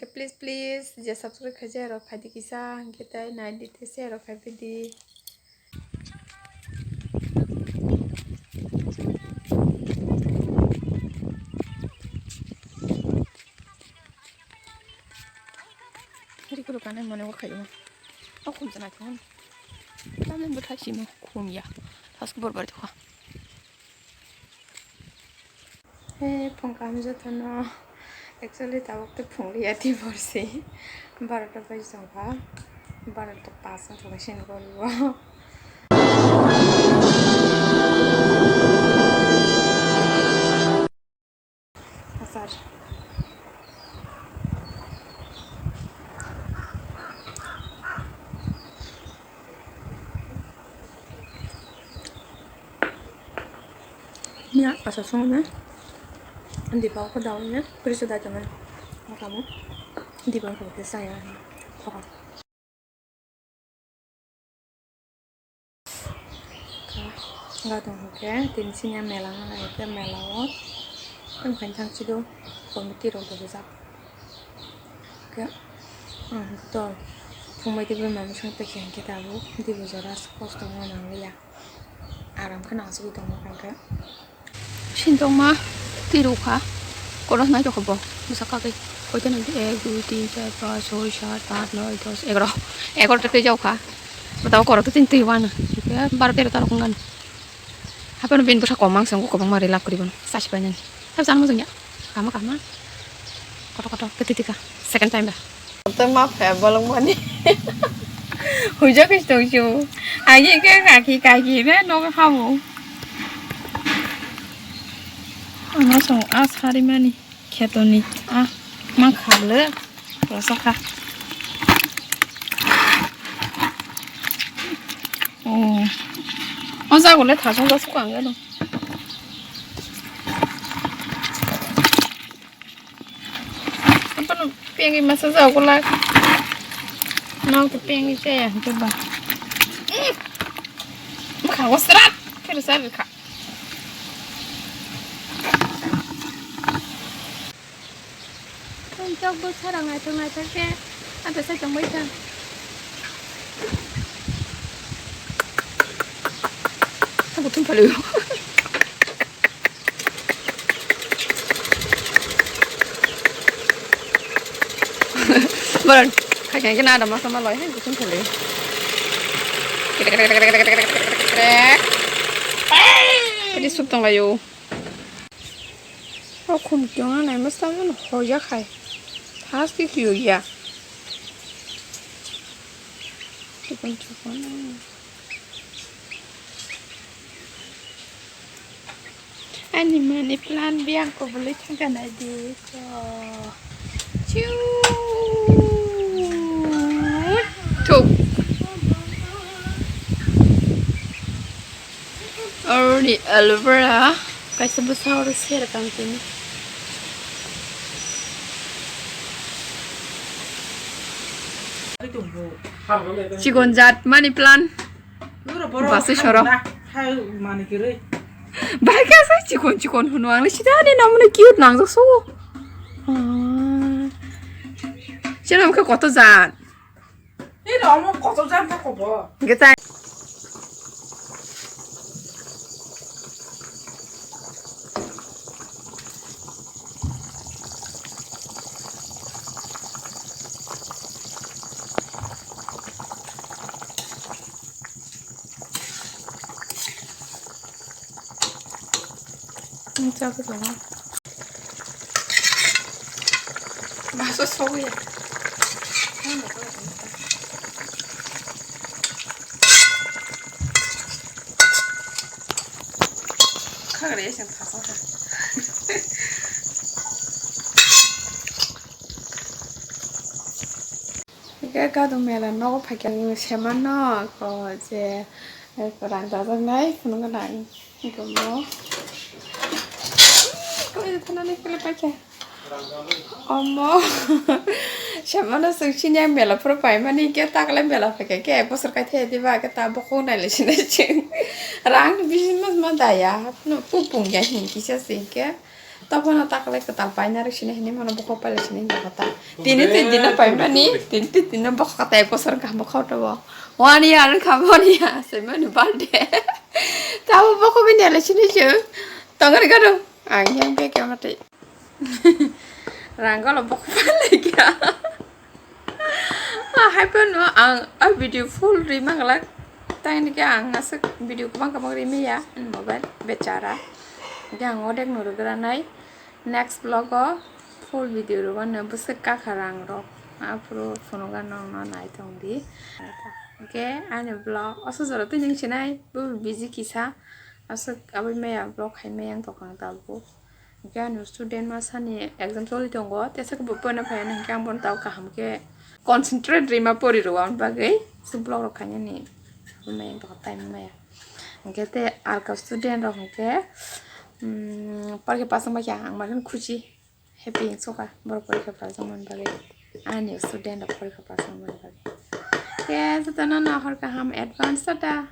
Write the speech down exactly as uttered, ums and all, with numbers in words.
Please, please, je subscribe khaijak rok phaidi kisa, hwnkhe tei nai di tei share rok khaibai di. Rikuru kanai mane o khaima. O khum chana thung. Tamni bwthai simo khum ya. Thasko bor bari thokha. He phung kam jotono. Actually tabuk tei phung liya di borsi. Barota bai jongkha. Barota pas wng thokha sini goribo. Achar. Miya achar songna. Diba ko daw ne. Priso da jaman. Makamu. Diba ko ke saya. Thokha. Gadong hwnkhe tini sini mela nang khe mela o tamo khaini thang chido committee rok dojak khe ang to phungbai tei bwrwi mama swng tongkha hwnkhe tabuk dibo jora kosto wngna nangliya aram khe nang chigwi tongma kha khe. Sintokma twi rwkha. Kono naitokha bo. Bwsa kagwi. Koita nang di? Ek, dui, tin, char, panch, choi, sat, aat, noi, dos, egaro. Egaro ta twi jaokha. Bwtao korok ta tini twi wano. Baro tero ta rok wngkha. Haphano bini bwsa kwmang se wngkha kwbangma rwlap kwrwi bono. Sasi painani. Hap jani mujungya. Kama kama. Koto koto. Kwtwi twi kha. Second time da. Tei ma phe bolong mani. Huijak khe tong sio. Agi khe kaki kaki re nogo habo. Ano song a sari mani khetoni a ma khale rasa kha. Oh. O jago le thasong jasuk ang gano. Apa no pengi masa jauh kolak. Mau ke pengi saya coba. Maka wasrat. Kira saya ka. Tong chok bo sarang naithok naithok khe. Ada saya tong bai tong. Aku tumpah lu. Baran, khaikhe khe nada masa malai hai gusung khali. Ini sup tong layo. O khum kiong nai masa hoja khai. Thas khe khiyo ya. Chikon chikon. Ani mani plan biang ko bolai thangka nai di. Cho. Chu. Thuk. Oro ni aloe vera kaisa bwsa oro sera tang tini. Chikon jat mani plan. Basai soro. Bahai khe asai chikon chikon hwno ang le sida ni namoni cute nangjak so. Chini wngkha koto jat. Geta. Ang chakhe tongo. Baso soya. Khagre se thasa kha. Hingke gadong mela nogo phaikhe ang semano ko je rang chajaknai phunukgo nang gomo. Koi thanani kele paikha. Omo. Semano chwng sini ang mela phuru paimani hingke takle mela phaikha khe ek bosor kai thaya diba khe ta bokhok nailai sinai chwng. Rang ni bisingo ma daya hapno pupung ya hinkisa se hingke. Tobono taklai kwtal paina rw sini hinwi mano bokhok pailai sini hinwi kota. Tini tin dino paimani, tini tin dino bokhok katai bosor kaham bokhok tobo. One year wngkha, one year swimani birthday. Tabo bokhok bini alai sini chwng. Tongori gado. Ang yang bag yang mati. Rang golo bokhok pailai kya. Ah, hai phano ang a video full ri manglak. Tang ni khe ang aswk video kwbang kwbang ri maya, mobile bechara. Hingkhe ang odek no rwgra nai. Next vlog o full video rwmano bwswk kakha rang rok. Aphuru phunuga nongno nai tong di. Hingkhe ani vlog oso jora twi ning sinai, bo busy kisa. Aswk abui maya vlog khai maya wng tongkha ang tabuk. Hingke ani student masa ni exam choli tongo, tesa kebo poina phai nang khe ang bono tao kaham khe concentrate rima pori rw ang bagwi, so vlog rok khainani maya tongkha time maya. Hingke te alka student rok hingke, um, porikha pass wngma khe ang mangkhe khusi, happy wngsuka borok porikha pass wngmani bagwi, ani student rok porikha pass wngmani bagwi. Khe jotono no hor kaham advance tata.